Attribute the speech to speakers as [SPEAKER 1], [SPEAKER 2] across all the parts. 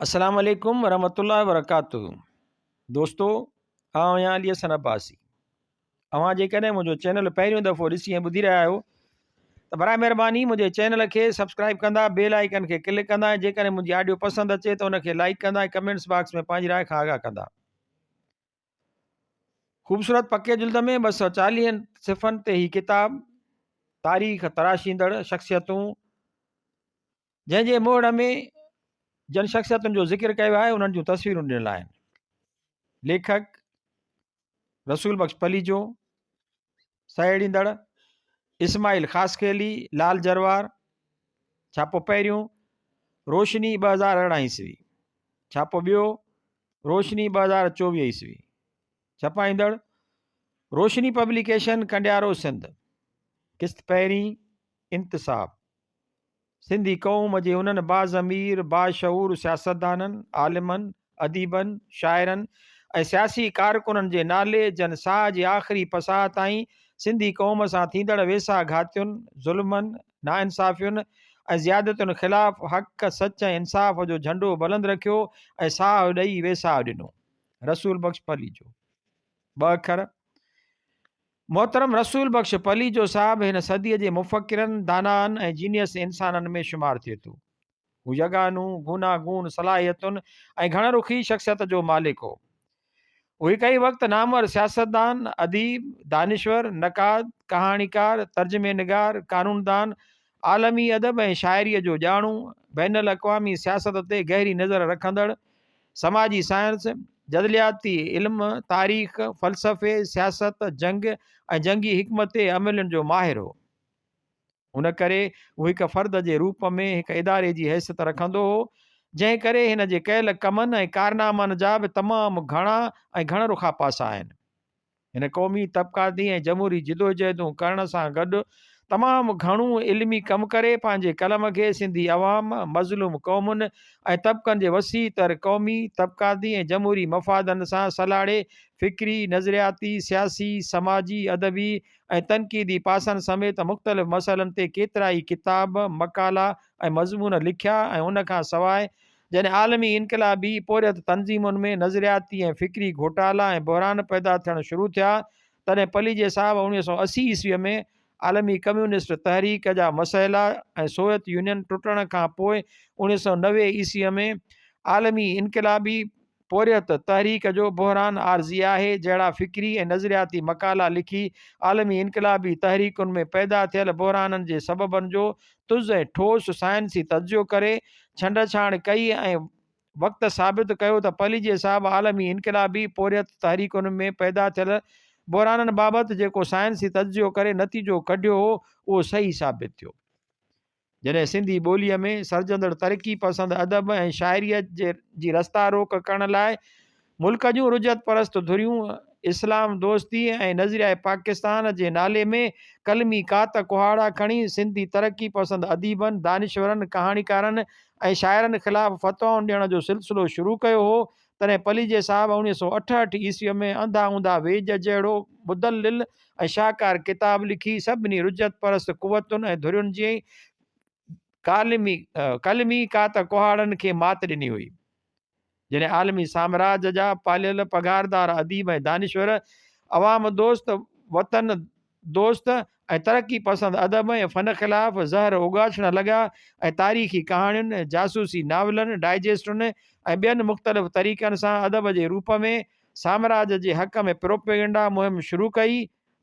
[SPEAKER 1] السلام عليڪم ورحمة الله وبرڪاته دوستو آئون آهيان علي حسن عباسي اوهان جيڪڏهن منهنجو چينل پهريون دفعو ڏسي ۽ ٻڌي رهيا آهيو ته برائي مهرباني منهنجي چينل کي سبسڪرائب ڪندا بيل آئيڪن کي ڪلڪ ڪندا ۽ جيڪڏهن منهنجي آڊيو پسند اچي ته ان کي لائڪ ڪندا ۽ ڪمينٽس باڪس ۾ پنهنجي راء کان آگاهه ڪندا خوبصورت پڪي جلد ۾ 240 صفحن تي هي ڪتاب تاريخ تراشيندڙ شخصيتون جنهن جي مهڙ ۾ جن شخصيتن جو ذڪر ڪيو آهي انهن جون تصويرون ڏنل آهن. ليکڪ رسول بخش پليجو، سهيڙيندڙ اسماعيل خاصخيلي، لال جروار، ڇاپو پهريون روشني 2018 عيسوي، ڇاپو ٻيو روشني 2024 عيسوي، ڇپائيندڙ روشني پبليڪيشن ڪنڊيارو سنڌ، قسط پهرين انتساب. سنڌي قوم جي انهن باضمير، باشعور سياستدانن، عالمن، اديبن، شاعرن ۽ سياسي ڪارڪنن جي نالي جن ساهه جي آخري پساهه تائين سنڌي قوم سان ٿيندڙ ويساهه گهاتين، ظلمن، ناانصافين ۽ زيادتين خلاف حق، سچ ۽ انصاف جو جهنڊو بلند رکيو ۽ ساهه ڏئي ويساهه ڏنو. رسول بخش پليجو. ٻه اکر. محترم رسول بخش پليجو صاحب هن صديء جي مفڪرن، دانائن ۽ جينيس انسانن ۾ شمار ٿئي ٿو. هو يگانو، گوناگون صلاحيتن ۽ گهڻ رخي شخصيت جو مالڪ هو. هو هڪ ئي وقت نامور سياستدان، اديب، دانشور، نقاد، ڪهاڻيڪار، ترجمي نگار، قانوندان، عالمي ادب ۽ شاعريء جو ڄاڻو، بين الاقوامي سياست تي گهري نظر رکندڙ، سماجي سائنس، جدلياتي علم، تاريخ، فلسفي، سياست، جنگ ۽ جنگي حڪمت عملين جو ماهر هو. ان ڪري هو هڪ فرد جي روپ ۾ هڪ اداري جي حيثيت رکندو هو، جنهن ڪري هن جي ڪيل ڪمن ۽ ڪارنامن جا به تمام گهڻا ۽ گهڻ رخا پاسا آهن. هن قومي، طبقاتي ۽ جمهوري جدوجهدون ڪرڻ سان گڏ تمام گهڻو علمي ڪم ڪري پنهنجي قلم کي سنڌي عوام، مظلوم قومن ۽ طبقن جي وسيع تر قومي، طبقاتي ۽ جمهوري مفادن سان سلهاڙي فڪري، نظرياتي، سياسي، سماجي، ادبي ۽ تنقيدي پاسن سميت مختلف مسئلن تي ڪيترائي ڪتاب، مقالا ۽ مضمون لکيا ۽ ان کان سواء جڏهن عالمي انقلابي پورهيت تنظيمن ۾ نظرياتي ۽ فڪري گهوٽالا ۽ بحران پيدا ٿيڻ شروع ٿيا، تڏهن پليجي صاحب 1980 عيسويء ۾ عالمي ڪميونسٽ تحريڪ جا مسئلا ۽ سوويت يونين ٽٽڻ کان پوء 1990 عيسويء ۾ عالمي انقلابي پورهيت تحريڪ جو بحران عارضي آهي جهڙا فڪري ۽ نظرياتي مقالا لکي عالمي انقلابي تحريڪن ۾ پيدا ٿيل بحرانن جي سببن جو تز ۽ ٺوس سائنسي تجزيو ڪري ڇنڊڇاڻ ڪئي ۽ وقت ثابت ڪيو ته پليجي صاحب عالمي انقلابي پورهيت تحريڪن ۾ پيدا ٿيل بحرانن بابت جيڪو سائنسي تجزيو ڪري نتيجو ڪڍيو هو اهو صحيح ثابت ٿيو. جڏهن سنڌي ٻوليء ۾ سرجندڙ ترقي پسند ادب ۽ شاعريء جي رستا روڪ ڪرڻ لاء ملڪ جون رجعت پرست ڌريون اسلام دوستي ۽ نظريه پاڪستان جي نالي ۾ قلمي ڪات ڪهاڙا کڻي سنڌي ترقي پسند اديبن، دانشورن، ڪهاڻيڪارن ۽ شاعرن خلاف فتوائن ڏيڻ جو سلسلو شروع ڪيو هو، تڏهن پليجي صاحب 1968 عيسويء ۾ انڌا اونڌا ويڄ جهڙو مدلل ۽ شاهڪار ڪتاب لکي سڀني رجعت پرست قوتن ۽ ڌرين جي ڪالمي قلمي ڪات ڪهاڙن کي مات ڏني هئي. جڏهن عالمي سامراج جا پاليل پگهاردار اديب ۽ دانشور عوام دوست، وطن دوست ۽ ترقي پسند ادب ۽ فن خلاف زهر اوڳاڇڻ لڳا ۽ تاريخي ڪهاڻين، جاسوسي ناولن، ڊائجسٽن ۽ ٻين مختلف طريقن سان ادب جي روپ ۾ سامراج جي حق ۾ پروپيگنڊا مهم شروع ڪئي،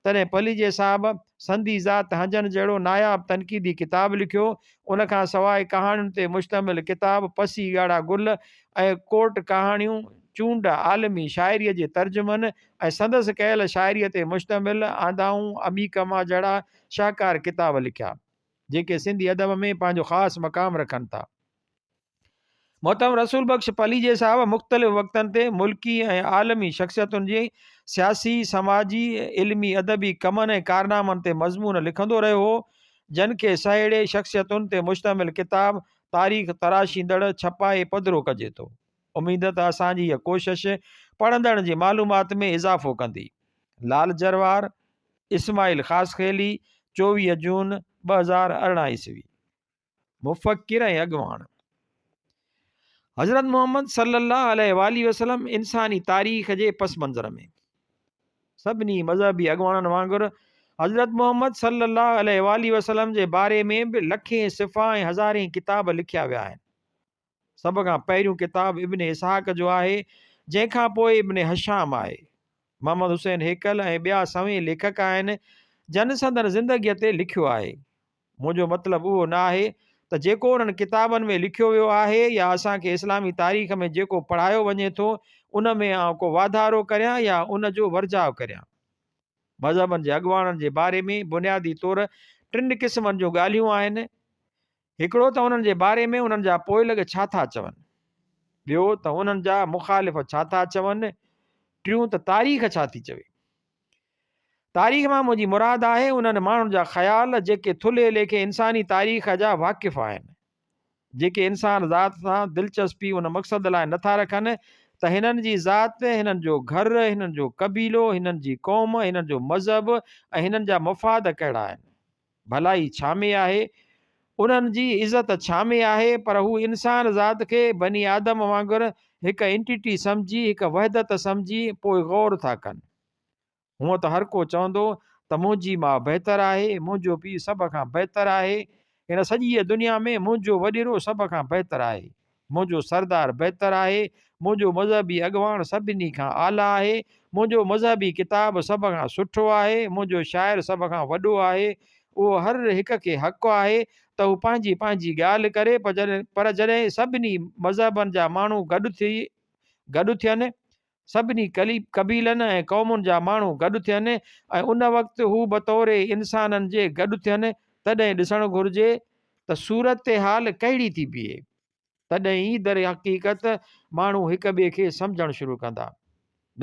[SPEAKER 1] تڏهن پليجي صاحب سندي ذات هنجن جهڙو ناياب تنقيدي ڪتاب لکيو. ان کان سواء ڪهاڻين تي مشتمل ڪتاب پسي ڳاڙها گل ۽ ڪورٽ ڪهاڻيون، چونڊ عالمي شاعريء جي ترجمن ۽ سندس ڪيل شاعريء تي مشتمل آندائون اميڪما جهڙا شاهڪار ڪتاب لکيا، جيڪي سنڌي ادب ۾ پنهنجو خاص مقام رکن ٿا. محترم رسول بخش پليجي صاحب مختلف وقتن تي ملڪي ۽ عالمي شخصيتن جي سياسي، سماجي، علمي، ادبي ڪمن ۽ ڪارنامن تي مضمون لکندو رهيو هو، جن کي سهيڙي شخصيتن تي مشتمل ڪتاب تاريخ تراشيندڙ ڇپائي پڌرو ڪجي ٿو. اميد ته اسان جي هيء ڪوشش پڙهندڙن جي معلومات ۾ اضافو ڪندي. لال جروار، اسماعيل خاصخيلي، 24 جون 2018 عيسوي. مفڪر ۽ اڳواڻ. حضرت محمد صلي الله عليه واٰله وسلم انساني تاريخ جي پس منظر ۾، سڀني مذهبي اڳواڻن وانگر حضرت محمد صلي الله عليه واٰله وسلم جي باري ۾ به لکين صفحا ۽ هزارين ڪتاب لکيا ويا آهن. سڀ کان پهريون ڪتاب ابن اسحاق جو آهي، جنهن کان پوء ابن هشام آهي. محمد حسين هيڪل ۽ ٻيا سوين ليکڪ آهن، جن سندن زندگيء تي لکيو آهي. منهنجو مطلب اهو نه آهي ته جيڪو انهن ڪتابن ۾ لکيو ويو آهي يا اسان کي اسلامي تاريخ ۾ جيڪو پڙهايو وڃي ٿو ان ۾ آئون ڪو واڌارو ڪريان يا ان جو ورجاء ڪريان. مذهبن جي اڳواڻن جي باري ۾ بنيادي طور ٽن قسمن جون ڳالهيون آهن. هڪڙو ته انهن جي باري ۾ انهن جا پوئلڳ ڇا ٿا چون. ٻيو ته انهن جا مخالف ڇا ٿا چون. ٽيون ته تاريخ ڇا ٿي چوي. تاريخ مان منهنجي مراد آهي انهن ماڻهن جا خيال جيڪي ٿلهي ليکي انساني تاريخ جا واقف آهن. جيڪي انسان ذات سان دلچسپي ان مقصد لاء نٿا رکن ته هنن جي ذات، هنن جو گهر، هنن جو قبيلو، هنن جي قوم، هنن جو مذهب ۽ هنن جا مفاد ڪهڙا آهن. ڀلائي ڇا ۾ آهي؟ انهن جي عزت ڇا ۾ آهي؟ پر هو انسان ذات کي بني آدم وانگر هڪ انٽيٽي سمجهي، هڪ وحدت سمجهي پوء غور ٿا ڪن. هونء ته هر ڪو چوندو ته منهنجي ماء بهتر آهي، منهنجو پيء سڀ کان بهتر آهي، هن سڄيء دنيا ۾ منهنجو وڏيرو سڀ کان بهتر آهي، منهنجو سردار بهتر آهي، منهنجو مذهبي اڳواڻ سڀني کان اعليٰ آهي، منهنجو مذهبي ڪتاب سڀ کان سٺو آهي، منهنجو شاعر سڀ کان وڏو آهي. اهو هر هڪ کي حق آهي ته هو پنهنجي پنهنجي ڳالهه ڪري پر جڏهن سڀني مذهبن جا ماڻهو گڏ ٿين، سڀني قبيلن ۽ قومن جا ماڻهو گڏ ٿين ۽ ان وقت هو بطور انسانن جي گڏ ٿين تڏهن ڏسڻ گهرجي ته صورتحال ڪهڙي ٿي بيهي. تڏهن ئي درحقيقت ماڻهو هڪ ٻئي کي سمجهڻ شروع ڪندا.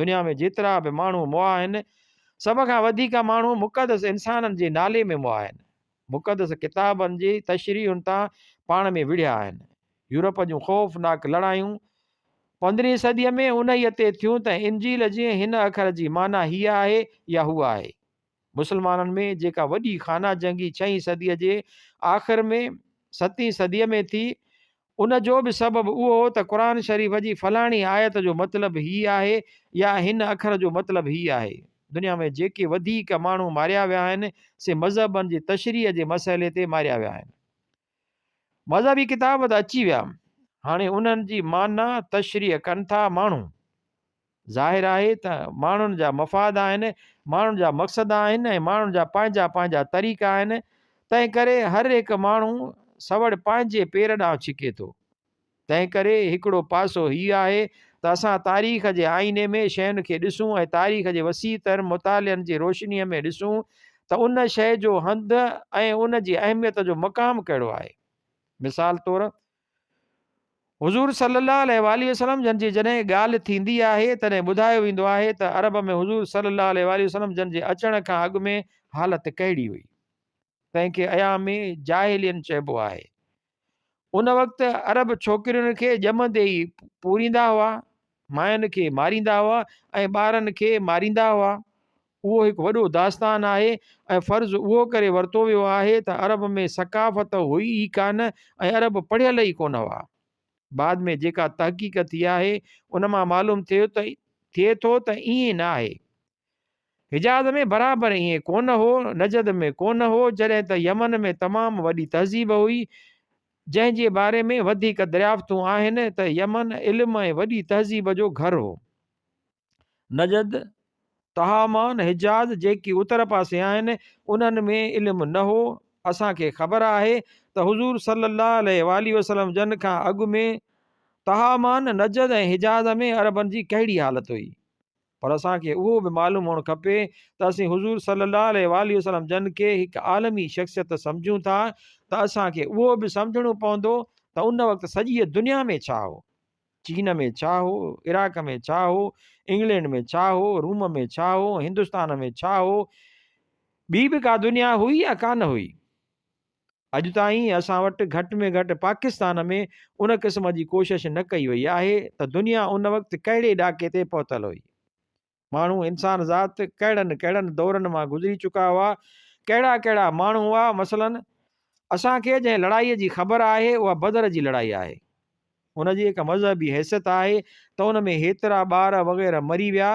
[SPEAKER 1] دنيا ۾ جيترا به ماڻهو مئا آهن، سڀ کان وڌيڪ ماڻهو مقدس انسانن جي نالي ۾ مئا آهن. مقدس ڪتابن جي تشريحن تان پاڻ ۾ وڙهيا آهن. يورپ جون خوفناڪ لڙايون پندرهين صديء ۾ انهيء تي ٿيون ته انجيل جي هن اکر جي معنيٰ هيء آهي يا هوء آهي. مسلمانن ۾ جيڪا وڏي خانه جنگي ڇهين صديء جي آخر ۾ ستين صديء ۾ ٿي، ان جو به سبب اهو هو ته قرآن شريف جي فلاڻي آيت جو مطلب هي آهي يا هن اکر جو مطلب هي آهي. دنيا ۾ جيڪي وڌيڪ ماڻهو ماريا ويا آهن، سي مذهبن جي تشريح جي مسئلي تي ماريا ويا آهن. مذهبي ڪتاب ته اچي ويا، هاڻي انهن جي معنيٰ تشريح ڪن ٿا ماڻهو. ظاهر آهي ته ماڻهن جا مفاد آهن، ماڻهن جا مقصد آهن ۽ ماڻهن جا پنهنجا پنهنجا طريقا آهن، تنهن ڪري هر هڪ ماڻهو سوڙ پنهنجي پير ڏانهن ڇڪي ٿو. تنهن ڪري هڪڙو پاسو هي آهي ته اسان تاريخ جي آئيني ۾ شين کي ڏسون ۽ تاريخ جي وسيع تر مطالعن جي روشنيء ۾ ڏسون ته ان شيء جو هنڌ ۽ ان جي اهميت جو مقام ڪهڙو آهي. مثال طور. حضور صلي الله عليه واٰله وسلم جن جي جڏهن ڳالهه ٿيندي آهي تڏهن ٻڌايو ويندو آهي ته عرب ۾ حضور صلي الله عليه واٰله وسلم جن جي اچڻ کان اڳ ۾ حالت ڪهڙي هئي تنهن کي ايام جاهلين چئبو آهي. ان وقت عرب ڇوڪرين کي ڄمندي ئي پوريندا هئا، ماين کي ماريندا هئا ۽ ٻارن کي ماريندا هئا. اهو هڪ وڏو داستان آهي ۽ فرض اهو ڪري ورتو ويو آهي ته عرب ۾ ثقافت هئي ئي ڪانه ۽ عرب پڙهيل ئي ڪونه هئا. بعد ۾ جيڪا تحقيق ٿي آهي ان مان معلوم ٿئي ٿو ته ائين نه آهي. حجاز ۾ برابر ائين ڪونه هو، نجد ۾ ڪونه هو، جڏهن ته يمن ۾ تمام وڏي تهذيب هئي، جنهن جي باري ۾ وڌيڪ دريافتون آهن ته يمن علم ۽ وڏي تهذيب جو گهر هو. نجد، تهامان، حجاز جيڪي اتر پاسي آهن، انهن ۾ علم نه هو. اسان کي خبر آهي ته حضور صلي الله عليه واٰله وسلم جن کان اڳ ۾ تهامان، نجد ۽ حجاز ۾ عربن جي ڪهڙي حالت هئي. پر اسان کي اهو به معلوم هئڻ کپي ته اسين حضور صلي الله عليه واٰله وسلم جن کي هڪ عالمي شخصيت سمجهون ٿا ته اسان کي اهو به سمجهڻو پوندو ته ان وقت سڄيء دنيا ۾ ڇا هو. چين ۾ ڇا هو، عراق ۾ ڇا هو، انگلينڊ ۾ ڇا هو، روم ۾ ڇا هو، هندستان ۾ ڇا هو، ٻي به ڪا دنيا هئي يا ڪانه هئي؟ اڄ تائين اسان وٽ گهٽ ۾ گهٽ پاڪستان ۾ ان قسم جي ڪوشش نه ڪئي وئي آهي ته دنيا ان وقت ڪهڙي ڏاڪي تي پهتل هئي. ماڻهو انسان ذات ڪهڙن ڪهڙن دورن مان گذري چڪا هئا، ڪهڙا ڪهڙا ماڻهو هئا، مثلاً اسان کي جنهن لڙائيء جي خبر آهي اها بدر جي لڙائي آهي. ان جي هڪ مذهبي حيثيت آهي ته ان ۾ هيترا ٻار وغيره مري ويا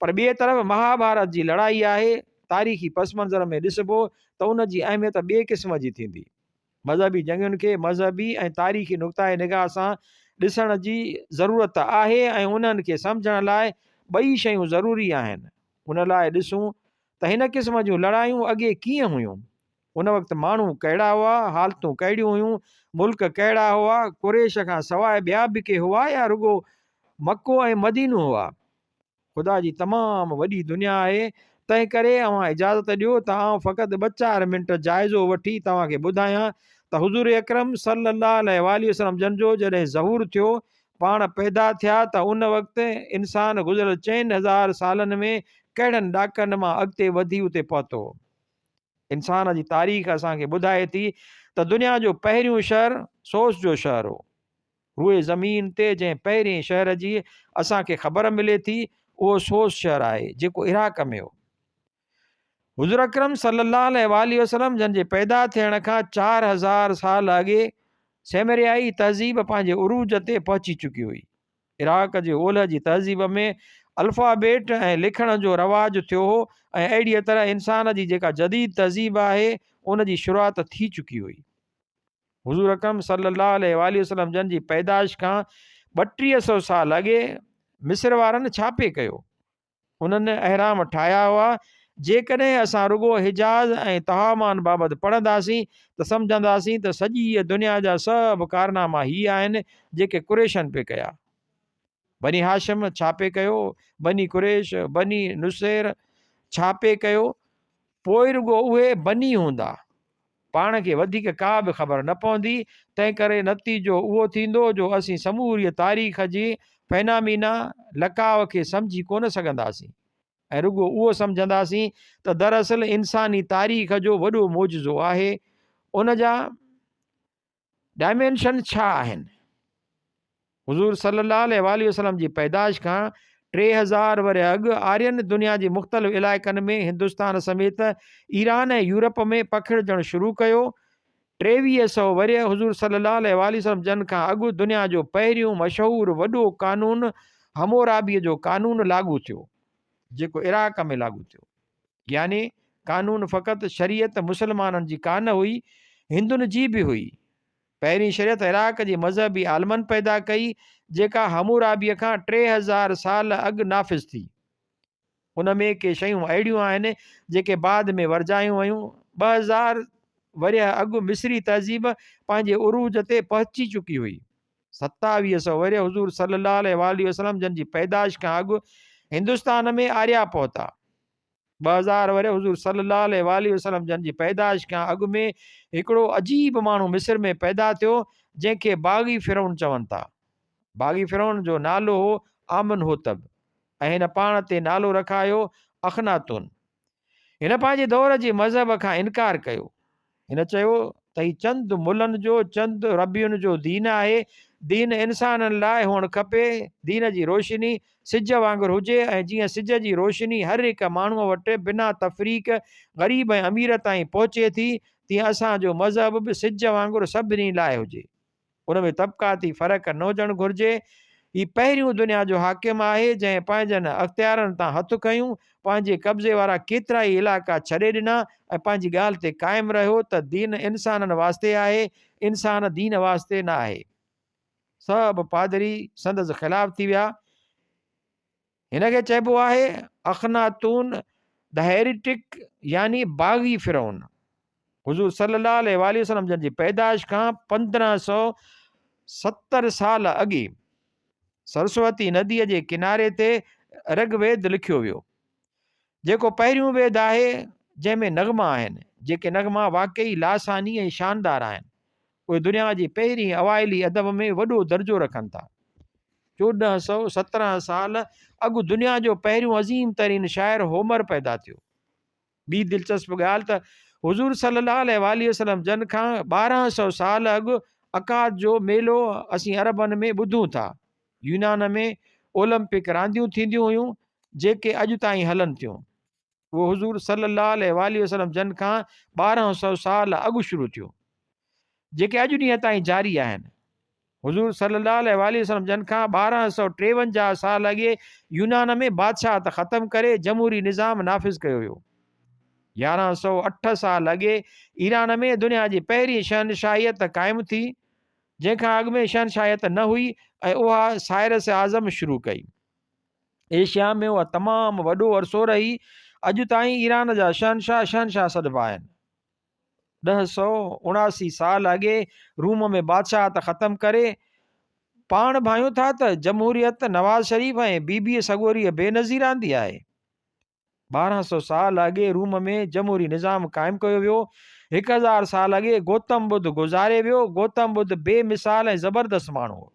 [SPEAKER 1] پر ٻئي طرف مهاڀارت جي لڙائي آهي، تاريخي پس منظر ۾ ڏسبو ته ان جي اهميت ٻئي قسم جي ٿيندي. مذهبي جنگين کي مذهبي ۽ تاريخي نقطه نگاهه سان ڏسڻ جي ضرورت آهي ۽ انهن کي سمجهڻ لاء ٻئي شيون ضروري آهن. ان لاء ڏسون ته هن قسم جون لڙايون اڳي ڪيئن هيون؟ ان وقت ماڻهو ڪهڙا هئا، حالتون ڪهڙيون هيون، ملڪ ڪهڙا هئا، قريش کان سواء ٻيا به ڪي هئا يا رڳو مڪو ۽ مدينو هئا؟ خدا جي تمام وڏي دنيا آهي، تنهن ڪري اوهان اجازت ڏيو ته آئون فقط ٻه چار منٽ جائزو وٺي توهان کي ٻڌايان ته حضور اڪرم صلّي اللّٰه عليه واٰله وسلّم جن جو جڏهن ظهور ٿيو، پاڻ پيدا ٿيا ته ان وقت انسان گذريل 4000 سالن ۾ ڪهڙن ڏاڪن مان اڳتي وڌي اتي پهتو. انسان جي تاريخ اسان کي ٻڌائي ٿي ته دنيا جو پهريون شهر سوس جو شهر هو. روئي زمين تي جنهن پهرين شهر جي اسان کي خبر ملي ٿي اهو سوس شهر آهي جيڪو عراق ۾ هو. حضور اڪرم صلي الله عليه واٰله وسلم جن جي پيدا ٿيڻ کان 4000 سال اڳي سيمريائي تهذيب پنهنجي عروج تي پهچي چڪي هئي. عراق جي اولهه جي تهذيب ۾ الفابيٽ ۽ لکڻ جو رواج ٿيو هو ۽ اهڙيء طرح انسان جي جيڪا جديد تهذيب آهي ان جي شروعات ٿي چڪي هئي. حضور اڪرم صلي الله عليه واٰله وسلم جن جي پيدائش کان 32 سو سال اڳي مصر وارن ڇا پئي ڪيو؟ انهن اهرام ٺاهيا هئا. جيڪڏهن اسان رڳو حجاز ۽ تهامان بابت پڙهنداسين ته سمجهنداسين ته سڄيء دنيا جا سڀ ڪارناما هي آهن جيڪي قريشن پئي ڪيا. بني هاشم ڇا پئي ڪيو، بني قريش، بني نصير ڇا پئي ڪيو، پوء رڳو اهي بني هوندا. پاڻ کي وڌيڪ ڪا به خبر نه پوندي، تنهنڪري نتيجو اهو ٿيندو جو اسين سموريء تاريخ جي فينامينا، لقاء، کي سمجهي ڪونه سگهنداسين ۽ رڳو اهو سمجهنداسين ته دراصل انساني تاريخ جو وڏو معجزو آهي، ان جا ڊائمينشن ڇا آهن؟ حضور صلي الله عليه واٰله وسلم جي پيدائش کان 3000 ورهيه اڳ آرين دنيا جي مختلف علائقن ۾ هندستان سميت ايران ۽ يورپ ۾ پکڙجڻ شروع ڪيو. 2300 ورهيه حضور صلي الله عليه واٰله وسلم جن کان اڳ دنيا جو پهريون مشهور وڏو قانون حمورابيء جو قانون لاڳو ٿيو، جيڪو عراق ۾ لاڳو ٿيو. يعني قانون فقط شريعت مسلمانن جي ڪانه هئي، هندن جي به هئي. پهرين شريعت عراق جي مذهبي عالمن پيدا ڪئي، جيڪا حمورابيء کان 3000 سال اڳ نافذ ٿي. ان ۾ ڪي شيون اهڙيون آهن، جيڪي بعد ۾ ورجايون ويون. 2000 ورهيه اڳ مصري تهذيب پنهنجي عروج تي پهچي چڪي هئي. 27 سئو ورهيه حضور صلي الله عليه واٰله وسلم جن جي پيدائش کان اڳ هندستان ۾ آريا پهتا. 2000 ورهيه حضور صلي الله عليه واٰله وسلم جن جي پيدائش کان اڳ ۾ هڪڙو عجيب ماڻهو مصر ۾ پيدا ٿيو، جنهن کي باغي فرعون چون ٿا. باغي فرعون جو نالو هو آمن هوتب ۽ هن پاڻ تي نالو رکايو اخناتون. هن پنهنجي دور جي مذهب کان انڪار ڪيو. هن چيو ته هي چند ملن جو، چند ربين جو دين آهي، دين انسانن لاء هئڻ کپي، دين جي روشني سج وانگر هجي ۽ جيئن سج جي روشني هر هڪ ماڻهوء وٽ بنا تفريق غريب ۽ امير تائين پهچي ٿي، تيئن اسان جو مذهب به سج وانگر سڀني لاء هجي. ان ۾ طبقاتي فرق نه هجڻ گهرجي. هي پهريون دنيا جو حاڪم آهي جنهن پنهنجن اختيارن تان هٿ کنيون، پنهنجي قبضي وارا ڪيترائي علائقا ڇڏي ڏنا ۽ پنهنجي ڳالهه تي قائم رهيو ته دين انسانن واسطي آهي، انسان دين واسطي نه آهي. سڀ پادري سندس خلاف ٿي ويا. هن کي چئبو آهي اخناتون The Heretic يعني باغي فرعون. حضور صلي الله عليه واٰله وسلم جن جي پيدائش کان 1570 سال اڳي سرسوتي نديء جي ڪناري تي رگ ويد لکيو ويو، جيڪو پهريون ويد آهي جنهن ۾ نغما آهن، جيڪي نغما واقعي لاثاني ۽ شاندار آهن. اهي دنيا جي پهرين اوائلي ادب ۾ وڏو درجو رکن ٿا. 1417 سال اڳ دنيا جو پهريون عظيم ترين شاعر هومر پيدا ٿيو. ٻي دلچسپ ڳالهه ته حضور صلي الله عليه واٰله وسلم جن کان 1200 سال اڳ عقاد جو ميلو اسين عربن ۾ ٻڌون ٿا. يونان ۾ اولمپڪ رانديون ٿينديون هيون جيڪي اڄ تائين هلن ٿيون. اهو حضور صلي الله عليه واٰله وسلم جن کان 1200 سال اڳ شروع ٿيو، جيڪي اڄ ڏينهن تائين جاري آهن. حضور صلي الله عليه واٰله وسلم جن کان 1253 سال اڳي يونان ۾ بادشاهت ختم ڪري جمهوري نظام نافذ ڪيو ويو. 1108 سال اڳي ايران ۾ دنيا جي پهرين شهنشاهيت قائم ٿي، جنهن کان اڳ ۾ شهنشاهيت نه هئي ۽ اها سائرس اعظم شروع ڪئي. ايشيا ۾ اها تمام وڏو عرصو رهي. اڄ تائين ايران جا شهنشاهه شهنشاهه سڏبا آهن. 1079 سال اڳي روم ۾ بادشاهت ختم ڪري پاڻ ڀانيون ٿا ته جمهوريت نواز شريف ۽ بي بيء سڳوريء بينظير آندي آهي. 1200 سال اڳي روم ۾ جمهوري نظام قائم ڪيو ويو. 1000 سال اڳي گوتم ٻڌ گذاري ويو. گوتم ٻڌ بي مثال ۽ زبردست ماڻهو هو.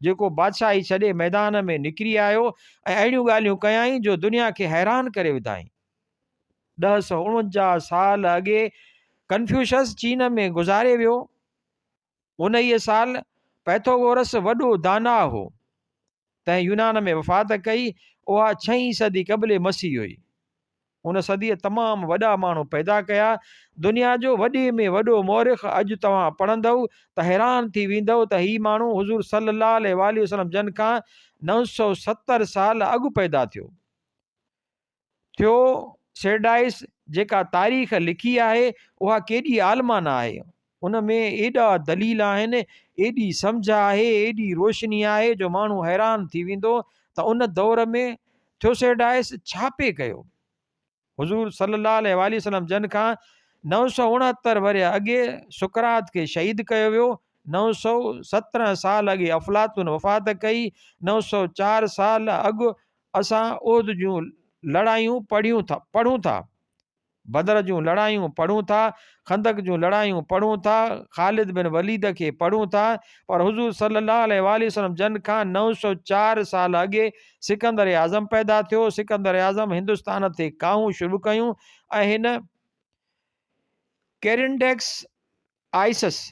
[SPEAKER 1] جيڪو بادشاهي ڇڏي ميدان ۾ نڪري آيو ۽ اهڙيون ڳالهيون ڪيائين جو دنيا کي حيران ڪري وڌائين. 1049 سال اڳي ڪنفيوشس چين ۾ گذاري ويو. انهيء سال پئٿوگورس وڏو داناء هو، تنهن يونان ۾ وفات ڪئي. اها ڇهين صدي قبل مسيح هئي. ان صديء تمام وڏا ماڻهو پيدا ڪيا. دنيا جو وڏي ۾ وڏو مؤرخ اڄ توهان پڙهندؤ ته حيران ٿي ويندؤ ته هي ماڻهو حضور صلي الله عليه واٰله وسلم جن کان 970 سال اڳ پيدا ٿيو. ٿيو سيڊائس جيڪا تاريخ لکي آهي اها ڪيڏي عالمانه آهي ان ۾ ايڏا دليل آهن ايڏي سمجهه آهي ايڏي روشني آهي جو ماڻهو حيران ٿي ويندو ته ان دور ۾ ٿيوسيڊائس ڇا پئي ڪيو حضور صلي الله عليه واٰله وسلم جن کان 969 ورهيه اڳي سقراط کي شهيد ڪيو ويو 917 سال اڳي افلاطون وفات ڪئي 904 سال اڳ اسان احد جون لڙايون پڙهيون ٿا پڙهون ٿا، بدر جون لڙايون پڙهون ٿا، خندق جون لڙايون پڙهون ٿا، خالد بن وليد کي پڙهون ٿا، پر حضور صلي الله عليه واٰله وسلم جن کان 904 سال اڳي سڪندر اعظم پيدا ٿيو، سڪندر اعظم هندستان تي ڪاهون شروع ڪيون ۽ هن ڪيرنڊيڪس آئسس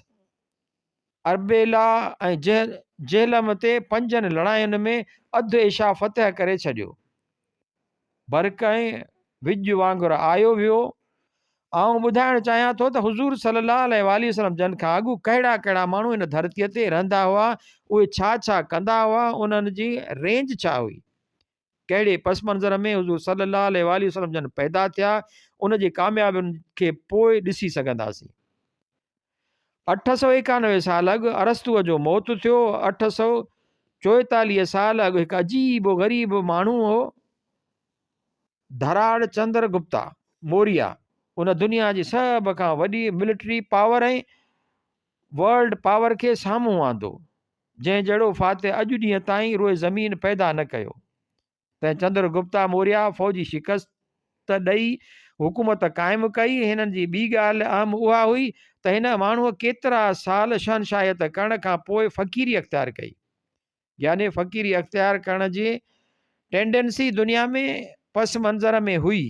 [SPEAKER 1] اربيلا ۽ جهلم تي پنجن لڙاين ۾ اڌ ايشيا فتح ڪري ڇڏيو. برق ۽ وڄ وانگر آيو ويو. آئون ٻڌائڻ چاهيان ٿو ته حضور صلي الله عليه واٰله وسلم جن کان اڳ ڪهڙا ڪهڙا ماڻهو هن ڌرتيء تي رهندا هئا، اهي ڇا ڇا ڪندا هئا، انهن جي رينج ڇا هئي. ڪهڙي پس منظر ۾ حضور صلي الله عليه واٰله وسلم جن پيدا ٿيا، ان جي ڪاميابين کي پوء ڏسي سگهنداسين. 891 سال اڳ ارسطوء جو موت ٿيو. 844 سال اڳ هڪ عجيب و غريب ماڻهو هو، ڌراڙ چندر گپتا موريا، ان دنيا جي سڀ کان وڏي ملٽري پاور ۽ ورلڊ پاور کي سامهون آندو، جنهن جهڙو فاتح اڄ ڏينهن تائين روء زمين پيدا نه ڪيو. تنهن چندر گپتا موريا فوجي شڪست ڏئي حڪومت قائم ڪئي. هنن جي ٻي ڳالهه اهم اها هئي ته هن ماڻهوء ڪيترا سال شهنشاهيت ڪرڻ کان پوء فقيري اختيار ڪئي. يعني فقيري اختيار ڪرڻ جي ٽينڊنسي دنيا ۾ پس منظر ۾ هئي.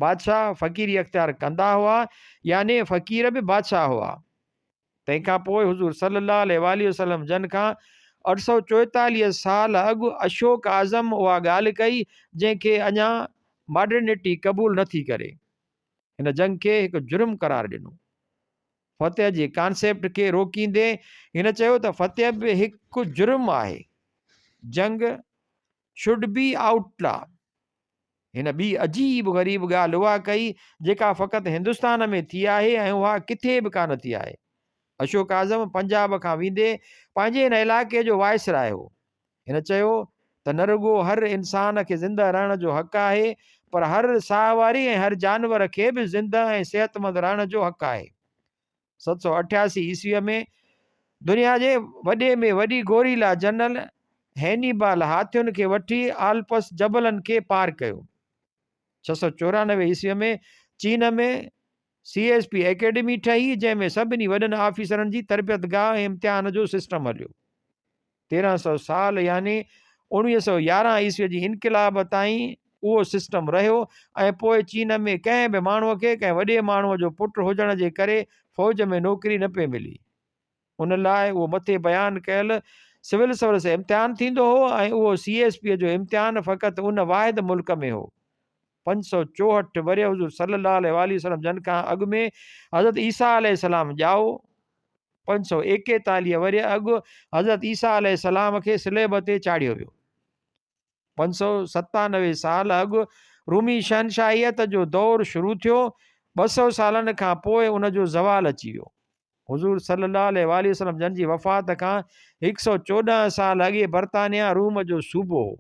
[SPEAKER 1] بادشاهه فقيري اختيار ڪندا هئا يعني فقير به بادشاهه هئا. تنهن کان پوء حضور صلي الله عليه واٰله وسلم جن کان 844 سال اڳ اشوڪ اعظم اها ڳالهه ڪئي جنهن کي اڃا ماڊرنٽي قبول نه ٿي ڪري. هن جنگ کي هڪ جرم قرار ڏنو. فتح جي ڪانسيپٽ کي روڪيندي هن چيو ته فتح به هڪ جرم آهي. جنگ should be out لا. هن ٻي عجيب غريب ڳالهه اها ڪئي جيڪا فقط هندستان ۾ ٿي آهي ۽ اها ڪٿي به ڪانه ٿي آهي. اشوڪ اعظم پنجاب کان ويندي پنهنجي هن علائقي جو وائسراء هو. هن چيو ته نه رڳو هر انسان کي زنده رهڻ جو حق آهي پر هر ساهواري ۽ هر جانور کي به زنده ۽ صحتمند رهڻ جو حق آهي. 788 عيسويء ۾ دنيا جي وڏي ۾ وڏي گوريلا جنرل هينيبال هاٿين کي وٺي آلپس جبلن کي پار ڪيو. 694 عيسويء ۾ چين ۾ سي ايس پي اڪيڊمي ٺهي، جنهن ۾ سڀني وڏن آفيسرن جي تربيت گاهه ۽ امتحان جو سسٽم هليو. 1300 سال يعني 1911 عيسويء جي انقلاب تائين اهو سسٽم رهيو ۽ پوء چين ۾ ڪنهن به ماڻهوء کي ڪنهن وڏي ماڻهوء جو پٽ هجڻ جي ڪري فوج ۾ نوڪري نه پئي ملي. ان لاء اهو مٿي بيان ڪيل سول سروس امتحان ٿيندو هو ۽ اهو سي ايس پيء جو امتحان فقط ان واحد ملڪ ۾ هو. 564 ورهيه حضور صلي الله عليه واٰله وسلم جن کان اڳ ۾ حضرت عيسيٰ عليه السلام ڄائو. 541 ورهيه اڳ حضرت عيسيٰ عليه السلام کي صليب تي چاڙهيو ويو. 597 سال اڳ رومي شهنشاهيت جو دور شروع ٿيو، 200 سالن کان پوء ان جو زوال اچي ويو. حضور صلي الله عليه واٰله وسلم جن جي وفات کان 114 سال اڳي برطانيا روم جو صوبو هو.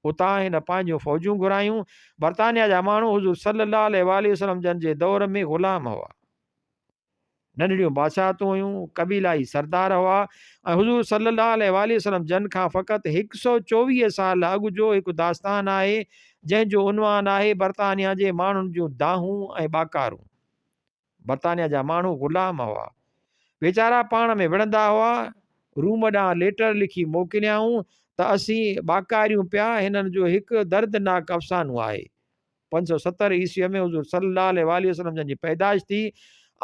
[SPEAKER 1] اتان هن پنهنجون فوجون گهرايون. برطانيا جا ماڻهو حضور صلي الله عليه واٰله وسلم جن جي دور ۾ غلام هئا. ننڍڙيون بادشاهتون هيون، قبيلائي سردار هئا ۽ حضور صلي الله عليه واٰله وسلم جن کان فقط 124 سال اڳ جو هڪ داستان آهي، جنهن جو عنوان آهي برطانيا جي ماڻهن جون دانهون ۽ ٻاڪارون. برطانيا جا ماڻهو غلام هئا. ويچارا پاڻ ۾ وڙهندا هئا. روم ڏانهن ليٽر لکي موڪليائون ته اسين ٻاڪاريون پيا، هنن جو هڪ دردناڪ افسانو آهي. 570 عيسويء ۾ حضور صلي الله عليه واٰله وسلم جن جي پيدائش ٿي.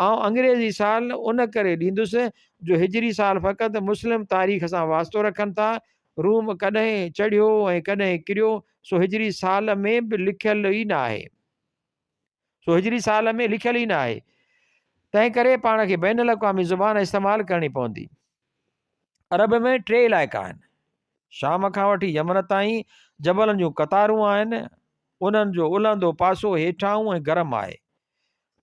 [SPEAKER 1] آئون انگريزي سال ان ڪري ڏيندس جو هجري سال فقط مسلم تاريخ سان واسطو رکن ٿا. روم ڪڏهن چڙهيو ۽ ڪڏهن ڪريو سو هجري سال ۾ به لکيل ئي نه آهي. سو هجري سال ۾ لکيل ئي نه آهي. تنهن ڪري پاڻ کي بين الاقوامي زبان استعمال ڪرڻي پوندي. عرب ۾ ٽي علائقا آهن. شام کان وٺي يمن تائين جبلن جون قطارون آهن. انهن جو الهندو پاسو هيٺاهون ۽ گرم آهي.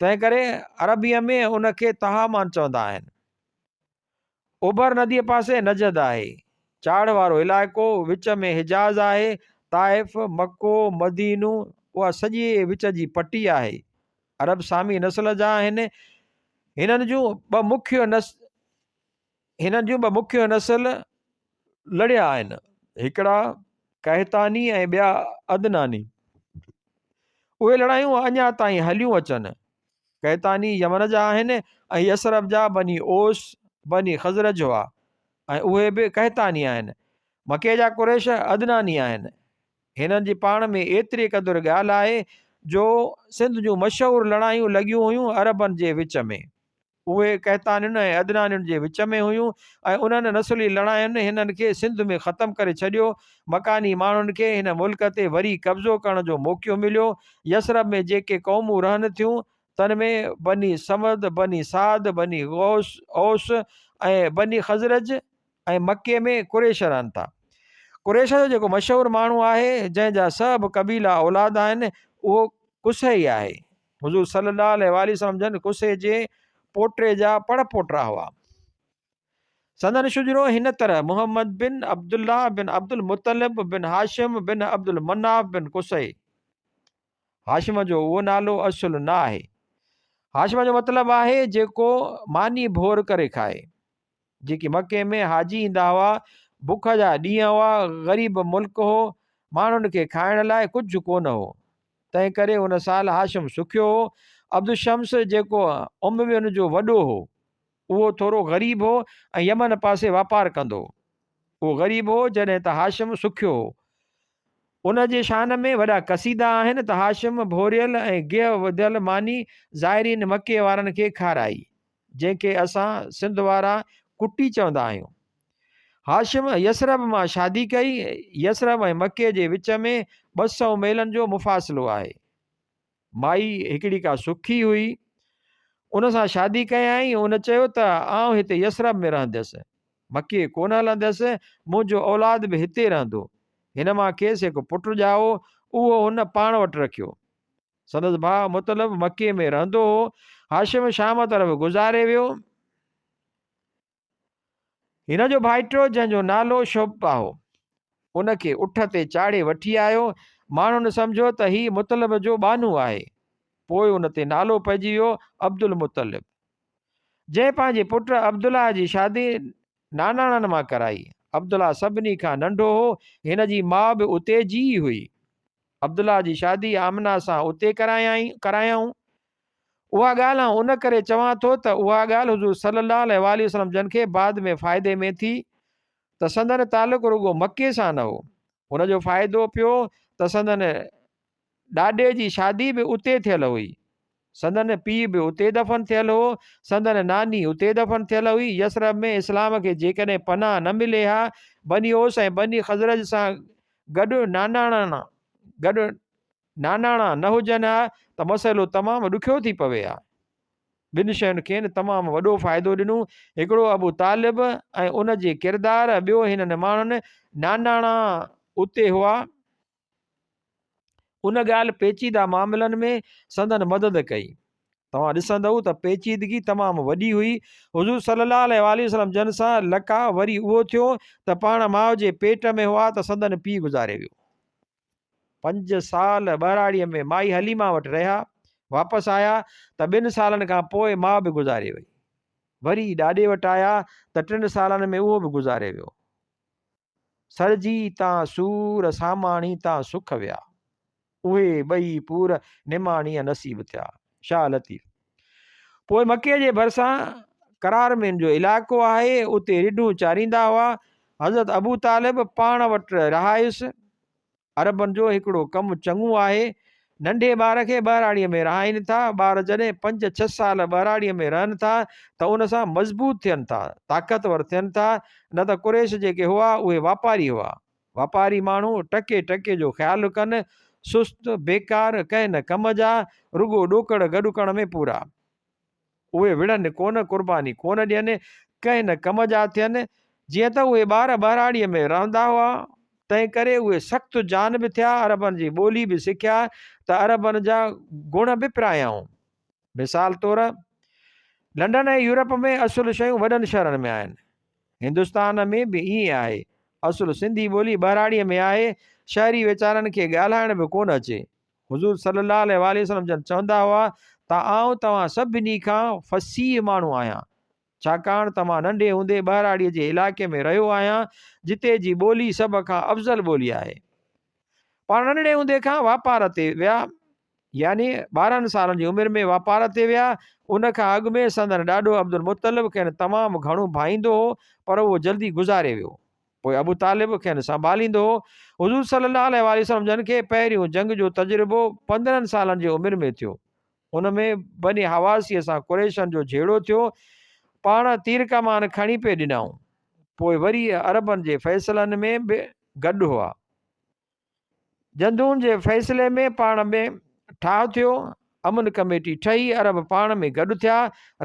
[SPEAKER 1] تنهنڪري عربيء ۾ ان کي تهامان چوندا آهن. اوڀر نديء پاسي نجد آهي. چاڙهه وارو علائقو وچ ۾ حجاز آهي. طائف، مڪو، مدينو اها سڄي وچ جي پٽي آهي. عرب سامي نسل جا آهن. هنن جون ٻه مکيه هنن جون ٻه مکيه نسل لڙيا آهن، هڪڙا قحطاني ۽ ٻيا عدناني. اهي لڙايون اڃا تائين هليون اچن. قحطاني يمن جا آهن ۽ يثرب جا بني اوس، بني خزرج هئا ۽ اهي به قحطاني آهن. مڪي جا قريش عدناني آهن. هنن جي پاڻ ۾ ايتري قدر ڳالهه آهي جو سنڌ جون مشهور لڙايون لڳيون هيون عربن جي وچ ۾. اهي قحطانين ۽ عدنانين جي وچ ۾ هيون ۽ انهن نسلي لڙاين هنن کي سنڌ ۾ ختم ڪري ڇڏيو. مڪاني ماڻهن کي هن ملڪ تي وري قبضو ڪرڻ جو موقعو مليو. يثرب ۾ جيڪي قومون رهن ٿيون، تن ۾ بني صمد، بني سعد، بني غوث، اوس ۽ بني خزرج ۽ مڪي ۾ قريش رهن ٿا. قريش جو جيڪو مشهور ماڻهو آهي، جنهن جا سڀ قبيلا اولاد آهن، اهو قصي آهي. حضور صلي الله عليه واٰله وسلم جن قصي جي پوٽي جا پڙ پوٽا هئا. سندن شجرو هن طرح محمد بن عبدالله بن عبدالمطلب بن هاشم بن عبدالمناف بن قصي. هاشم جو اهو نالو اصل نه آهي. هاشم جو مطلب آهي جيڪو ماني ڀور ڪري کائي. جيڪي مڪي ۾ حاجي ايندا هئا، بک جا ڏينهن هئا، غريب ملڪ هو، ماڻهن کي کائڻ لاء ڪجهه ڪونه هو. تنهن ڪري ان سال هاشم سکيو هو. عبدالشمس جيڪو اموين جو وڏو هو، اهو ٿورو غريب هو ۽ يمن پاسي واپار ڪندو هو. اهو غريب هو جڏهن ته هاشم سکيو هو. ان جي شان ۾ وڏا قصيدا آهن ته هاشم ڀوريل ۽ گيهه وڌل ماني زائرين مڪي وارن کي کارائي. جنهن کي اسان سنڌ وارا ڪٽي چوندا آهيون. هاشم يثرب مان شادي ڪئي. يثرب ۽ مڪي جي وچ ۾ 200 ميلن جو مفاصلو آهي. مائي هڪڙي ڪا سکي هئي. ان سان شادي ڪيائين. ان چيو ته آئون هتي يثرب ۾ رهنديس. مڪي ڪونه هلنديس. منهنجو اولاد به هتي رهندو. هن مان کيس هڪ پٽ ڄائو. اهو هن پاڻ وٽ رکيو. سندس ڀاء مطلب مڪي ۾ رهندو هو. هاشم شام طرف گذاري ويو. هن جو ڀائٽيو جنهن جو نالو شعبه هو، ان کي اٺ تي چاڙهي وٺي آيو. ماڻهن سمجهيو ته هي مطلب جو ٻانهو آهي. پوء ان تي نالو پئجي ويو عبدالمطلب. جنهن پنهنجي پٽ عبدالله جي شادي ناناڻن مان ڪرائي. عبدالله سڀني کان ننڍو هو. هن جي ماء به اتي جي ئي هئي. عبدالله جي شادي آمنه سان اتي ڪرايائون. اها ڳالهه آئون ان ڪري چوان ٿو ته اها ڳالهه حضور صلي الله عليه واٰله وسلم جن کي بعد ۾ فائدي ۾ ٿي ته سندن تعلق رڳو مڪي سان نه هو. ان جو فائدو پيو ته سندن ڏاڏي جي شادي به اتي ٿيل هئي. سندن پيء به اتي دفن ٿيل هو، سندن ناني اتي دفن ٿيل هئي، يثرب ۾ اسلام کي جيڪڏهن پناهه نه ملي ها، بني اوس ۽ بني خزرج سان گڏ ناناڻا گڏ ناناڻا نه هجن ها ته مسئلو تمام ڏکيو ٿي پوي ها. ٻن شين کين تمام وڏو فائدو ڏنو، هڪڙو ابو طالب ۽ ان جي ڪردار، ٻيو هنن ماڻهن ناناڻا اتي هئا، ان ڳالهه پيچيده معاملن ۾ سندن مدد ڪئي. توهان ڏسندؤ ته پيچيدگي تمام وڏي هئي. حضور صلي الله عليه واٰله وسلم جن سان لقاء وري اهو ٿيو ته پاڻ ماء جي پيٽ ۾ هئا ته سندن پيء گذاري ويو. پنج سال ٻهراڙيء ۾ مائي حليمه وٽ رهيا. واپس آيا ته ٻن سالن کان پوء ماء به گذاري وئي. وري ڏاڏي وٽ آيا ته ٽن سالن ۾ اهو به گذاري ويو. سرجي تان سور، ساماڻي تان سک ويا. اهي ٻئي پور نماڻيء نصيب ٿيا. شاهه لطيف. پوء مڪي جي ڀرسان قرارمين جو علائقو آهي، اتي رڍون چاريندا هئا. حضرت ابو طالب پاڻ وٽ رهايس. عربن جو هڪڙو ڪم چڱو آهي، ننڍي ٻار کي ٻهراڙيء ۾ رهائين ٿا. ٻار جڏهن پنج ڇهه سال ٻهراڙيء ۾ رهن ٿا ته ان سان مضبوط ٿين ٿا، طاقتور ٿين ٿا، نه ته قريش جيڪي هئا اهي واپاري هئا. واپاري ماڻهو ٽڪي ٽڪي جو خيال ڪن، سست، بيڪار، ڪنهن نه ڪم جا، رڳو ڏوڪڙ گڏ ڪرڻ ۾ پورا. اهي وڙهن ڪونه، قرباني ڪونه ڏين، ڪنهن نه ڪم جا ٿين. جيئن ته اهي ٻار ٻهراڙيء ۾ رهندا هئا، تنهن ڪري اهي سخت جان به ٿيا، عربن جي ٻولي به سکيا ته عربن جا گڻ به پرايائون. مثال طور، لنڊن ۽ يورپ ۾ اصل شيون وڏن شهرن ۾ آهن. هندستان ۾ به ائين آهي. اصل سنڌي ٻولي ٻهراڙيء ۾ آهي، شهري ويچارن کي ڳالهائڻ به ڪونه اچي. حضور صلي الله عليه واٰله وسلم جن چوندا هئا ته آئون توهان سڀني کان فصيح ماڻهو آهيان، ڇاڪاڻ ته مان ننڍي هوندي ٻهراڙيء جي علائقي ۾ رهيو آهيان، جتي جي ٻولي سڀ کان افضل ٻولي آهي. پاڻ ننڍڙي هوندي کان واپار تي ويا، يعني 12 سالن جي عمر ۾ واپار تي ويا، ان کان اڳ ۾ سندن ڏاڏو عبدالمطلب کين تمام گهڻو ڀائيندو هو، پر اهو جلدي گذاري ويو. پوء ابو طالب کين سنڀاليندو هو. حضور صلي الله عليه واٰله وسلم جن کي پهريون جنگ جو تجربو 15 سالن جي عمر ۾ ٿيو. ان ۾ بني حواسيء سان قريشن جو جهيڙو ٿيو. پاڻ تير ڪمان کڻي پئي ڏنائون. پوء وري عربن جي فيصلن ۾ به گڏ هئا. جندون جي فيصلي ۾ پاڻ ۾ ٺاهه ٿيو، امن ڪميٽي ٺهي، عرب پاڻ ۾ گڏ ٿيا،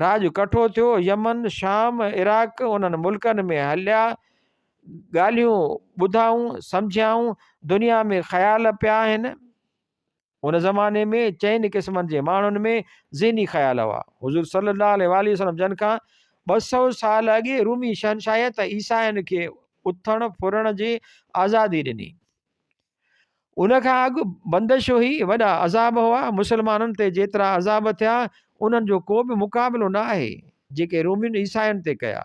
[SPEAKER 1] راڄ ڪٺو ٿيو، يمن، شام، عراق انهن ملڪن ۾ هليا، ڳالهيون ٻڌائون، سمجهيائون، دنيا ۾ خيال پيا آهن. ان زماني ۾ چئن قسمن جي ماڻهن ۾ ذهني خيال هئا. حضور صلي الله عليه واٰله وسلم جن کان 200 سال اڳي رومي شهنشاهيت عيسائين کي اٿڻ ڦرڻ جي آزادي ڏني. ان کان اڳ بندش هئي، وڏا عذاب هئا، مسلمانن تي جيترا عذاب ٿيا، انهن جو ڪو به مقابلو نه آهي، جيڪي رومين عيسائين تي ڪيا.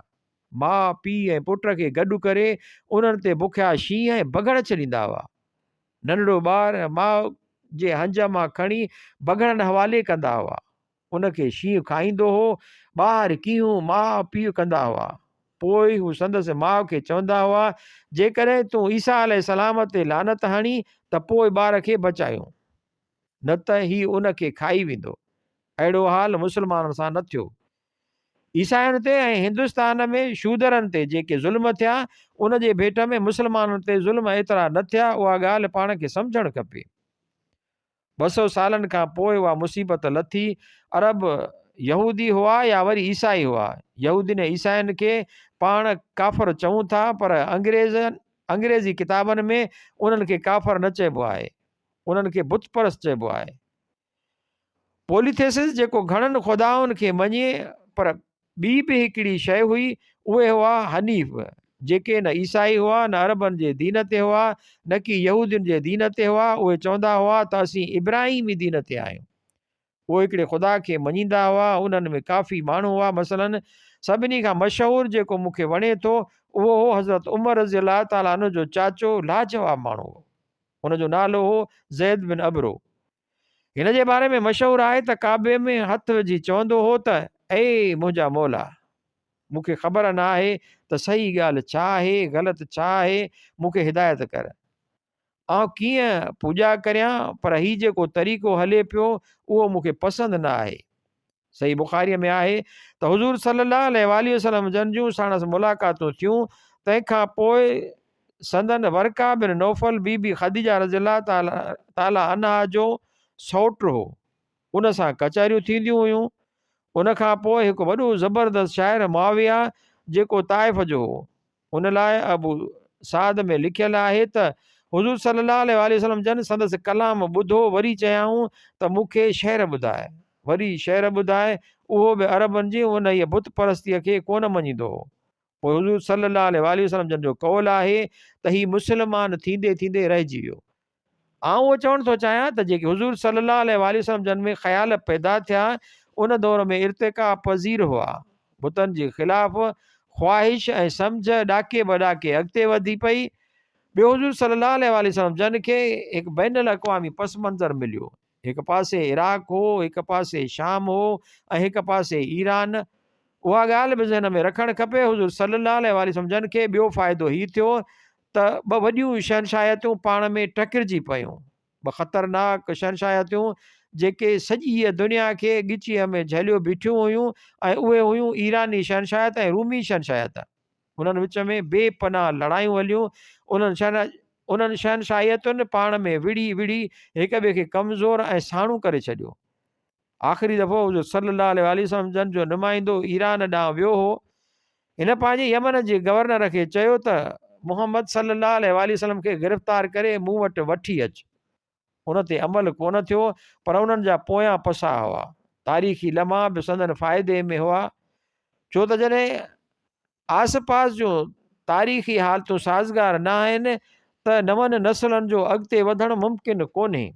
[SPEAKER 1] ماء، پيء ۽ پٽ کي گڏ ڪري انهن تي بکيا شينهن ۽ بگهڙ ڇڏيندا هئا. ننڍڙو ٻار ماء جي هنج مان کڻي بگهڙن حوالي ڪندا هئا. ان کي شينهن کائيندو هو. ٻاهر ڪيهون ماء پيء ڪندا هئا. پوء هو سندس ماء کي چوندا هئا، جيڪڏهن تون عيسيٰ عليه السلام تي لعنت هڻين ته پوء ٻار کي بچايون، نه ته هي ان کي کائي ويندو. اهڙو حال مسلمانن سان نه ٿيو. عيسائين تي ۽ هندستان ۾ شودرن تي جيڪي ظلم ٿيا، ان جي ڀيٽ ۾ مسلمانن تي ظلم ايترا نه ٿيا، اها ڳالهه پاڻ کي سمجهڻ کپي. 200 سالن کان پوء اها مصيبت لٿي. عرب يهودي هئا يا وري عيسائي هئا. يهودين ۽ عيسائين کي پاڻ ڪافر چئون ٿا پر انگريزن انگريزي ڪتابن ۾ انهن کي ڪافر نه چئبو آهي. انهن کي بت پرست چئبو آهي. پوليٿيسز جيڪو گهڻن خدائن کي مڃي پر ٻي به هڪڙي شيء هئي، اهي هئا حنيف، جيڪي نه عيسائي هئا، نه عربن جي دين تي هئا، نه ڪي يهودين جي دين تي هئا، اهي چوندا هئا ته اسين ابراهيمي دين تي آهيون. اهي هڪڙي خدا کي مڃيندا هئا، انهن ۾ ڪافي ماڻهو هئا، مثلاً سڀني کان مشهور جيڪو مون کي وڻي ٿو، اهو هو حضرت عمر رضي الله تعالٰي عنه جو چاچو لاجواب ماڻهو هو، ان جو نالو هو زيد بن عبرو. هن جي باري ۾ مشهور آهي ته ڪعبي ۾ هٿ وجهي چوندو هو ته اي منهنجا مولا! مون کي خبر نه آهي ته صحيح ڳالهه ڇا آهي، غلط ڇا آهي، مون کي هدايت ڪر. آئون ڪيئن پوڄا ڪريان، پر هي جيڪو طريقو هلي پيو، اهو مون کي پسند نه آهي. صحيح بخاريء ۾ آهي ته حضور صلي الله عليه واٰله وسلم جن جون ساڻس ملاقاتون ٿيون، تنهن کان پوء سندن ورقه بن نوفل بي بي خديجه رضي الله تعالٰي عنها جو سئوٽ هو، ان سان ڪچهريون ٿينديون هيون. ان کان پوء هڪ وڏو زبردست شاعر معاويه جيڪو طائف جو هو. ان لاء ابو سعد ۾ لکيل آهي ته حضور صلي الله عليه واٰله وسلم جن سندس ڪلام ٻڌو وري چيائون ته مون کي شعر ٻڌاء. وري شعر ٻڌاء. اهو به عربن جي انهيء بت پرستيء کي ڪونه مڃيندو هو. پوء حضور صلي الله عليه واٰله وسلم جن جو قول آهي ته هي مسلمان ٿيندي ٿيندي رهجي ويو. آئون اهو چوڻ ٿو چاهيان ته جيڪي حضور صلي الله عليه واٰله وسلم جن ۾ خيال پيدا ٿيا ان دور ۾ ارتقا پذير هئا. بتن جي خلاف خواهش ۽ سمجهه ڏاڪي به ڏاڪي اڳتي وڌي پئي. ٻيو حضور صلي الله عليه واٰله وسلم جن کي هڪ بين الاقوامي پس منظر مليو. هڪ پاسي عراق هو، هڪ پاسي شام هو ۽ هڪ پاسي ايران. اها ڳالهه به ذهن ۾ رکڻ کپي. حضور صلي الله عليه واٰله وسلم جن کي ٻيو فائدو هي ٿيو ته ٻه وڏيون شهنشاهيتون پاڻ ۾ ٽڪرجي پيون. ٻه خطرناڪ شهنشاهيتون جيڪي سڄيء دنيا کي ڳچيء ۾ جهليو بيٺيون هيون ۽ اهي هيون ايراني شهنشاهيت ۽ رومي شهنشاهيت. انهن وچ ۾ بي پناهه لڙايون هليون. انهن شهنشاهيتن پاڻ ۾ وڙهي وڙهي هڪ ٻئي کي ڪمزور ۽ ساڻو ڪري ڇڏيو. آخري دفعو حضور صلي الله عليه واٰله وسلم جن جو نمائندو ايران ڏانهن ويو هو. هن پنهنجي يمن جي گورنر کي چيو ته محمد صلي الله عليه واٰله وسلم کي گرفتار ڪري مون وٽ وٺي اچ. ان تي عمل ڪونه ٿيو پر انهن جا پويان پساهه هئا. تاريخي لمحا به سندن فائدي ۾ هئا. ڇو ته جڏهن آس پاس جون تاريخي حالتون سازگار نه آهن ته نون نسلن جو اڳتي وڌڻ ممڪن ڪونهي.